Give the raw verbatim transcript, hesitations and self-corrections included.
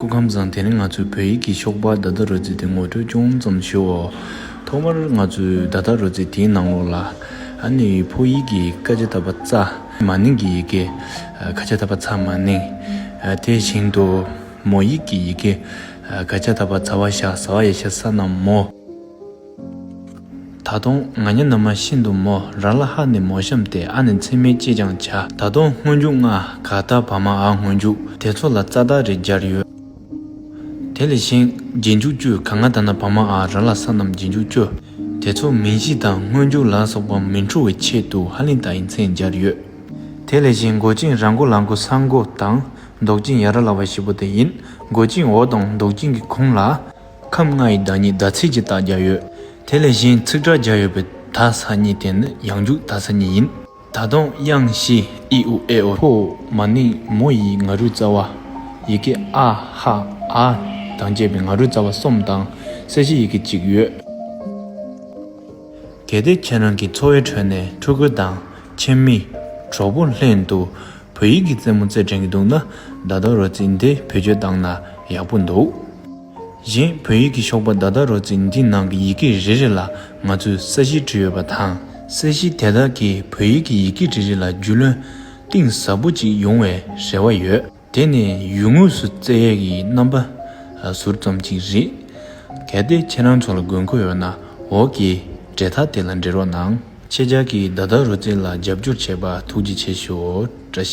སྐུ་ཁམས་བཟང་། དེ་རིང་ང་ཚོས་བོད་ཡིག་གི་ཤོག་པ་ད་ལྟ་རོལ་རྩེད་དེ་ངོ་སྤྲོད་ཅུང་ཙམ་ཞུའོ། ཐོག་མར་ང་ཚོས་ད་ལྟ་རོལ་རྩེད་དེའི་ནང་ལོགས་ལ་ཨ་ནི་བོད་ཡིག་གི་ཀ་ཅ་ད་པ་ཙ། མ་ནིང་གི་ཡི་གེ་ཁ་ཅ་ད་པ་ཚ་མ་ནིང་། དེ་བཞིན་དུ་མོ་ཡིག་གི་ཡི་གེ་ཁ་ཅ་ད་པ་ཚ་བ་ཞ་ཟ་བ་ཡ་ཤ་ས་ན་མོ། ད་དུང་ང་ཉ་ན་མ་ཤིན་ཏུ་མོ། ར་ལ་ཧ་ནི་མོ་གཤམ་སྟེ། ཨ་ནི་མཚན་མེད་ཅེས་ཀྱང་བྱ། ད་དུང་སྔོན་འཇུག་ལྔ། ག་ད་བ་མ་འ་སྔོན་འཇུག་དེ་ཚོ་ལ་ཙ་ད་རེ་སྦྱར་ཡོད། དེ་ལས་གཞན་རྗེས་འཇུག་བཅུ། ག་ང་ད་ན་བ་མ་འ་ར་ལ་ས་རྣམས་རྗེས་འཇུག་བཅུ། དེ་ཚོ་མིང་གཞི་དང་སྔོན་འཇུག་ལ་སོགས་པ་མི་འཁྲུལ་བའི་ཆེད་དུ་ཧ་ལིང་ད་ཡི་མཚན་སྦྱར་ཡོད། དེ་ལས་གཞན་མགོ་ཅན་ར་མགོ་ལ་མགོ་ས་མགོ་དང་འདོགས་ཅན་ཡ་ར་ལ་བ་བཞི་པོ་དེ་ཡིན། མགོ་ཅན་འོ་དང་འདོགས་ཅན་གྱི་གུང་ལ་ཁམས་ལྔ་ཡི་བདག་ཉིད་ཟླ་ཚེས་ཀྱི་རྟགས་སྦྱར་ཡོད། དེ་ལས་གཞན་ཚིག་ཕྲད་སྦྱར་ཡོད་པའི་ད་ས་གཉིས་དེ་ནི་ཡང་འཇུག་ད་ས་གཉིས་ཡིན། ད་དུང་དབྱངས་བཞི་ཨི་ཨུ་ཨེ་ཨོ་ཕོ་མ་ནིང་མོ་ཡི་ང་རོའི་རྩ་བ། ཡི་གེ་ཨ་ཧ་ཨ་དང་བཅས་པའི་ང་རོའི་རྩ་བ་གསུམ་དང་ས་གཞི་ཡི་གེ་གཅིག་ཡོད། གལ་ཏེ་ཁྱེད་རང་གི་འཚོ་བའི་ཁྲོད་ནས་ཕྲུ་གུ་དང་ཁྱིམ་མི། གྲོགས་པོ་ལྷན་དུ་བོད་ཡིག་གི་རྩེད་མོ་རྩེ་དྲན་གྱི་འདུག་ན། ད་ལྟ་རོལ་རྩེད་འདི་བེད་སྤྱོད་བཏང་ན་ཡག་པོ་འདུག་གཞན་བོད་ཡིག་གི་ཤོག་པ་ད་ལྟ་རོལ་རྩེད་འདི་ནང་གི་ཡི་གེ་རེ་རེ་ལ་ང་ཚོས་ས་གཞི་བྲིས་ཡོད་པ་དང་། ས་གཞི་དེ་དག་གིས་བོད་ཡིག་གི་ཡི་གེ་རེ་རེ་ལ་རྒྱུས་ལོན་གཏིང་ཟབ་པོ་ཅིག་ཡོང་བའི་རེ་བ་ཡོད། དེ་ནས་ཡུལ་དངོས་སུ་རྩེ་ཡས་ཀྱི་རྣམ་པ་ཟུར་ཙམ་ཅིག་རེད། གལ་ཏེ་ཁྱེད་རང་ཚོ་ལ་དགོས་མཁོ་ཡོད་ན་འོག་གི་འབྲེལ་ཐག་དེ་ལ་འབྲེལ་རོགས་གནང་། ཁྱེད་ཅག་གིས་ད་ལྟ་རོལ་རྩེད་ལ་རྒྱབ་སྐྱོར་བྱས་པར་ཐུགས་རྗེ་ཆེ་ཞུའོ། བཀྲ་ཤིས།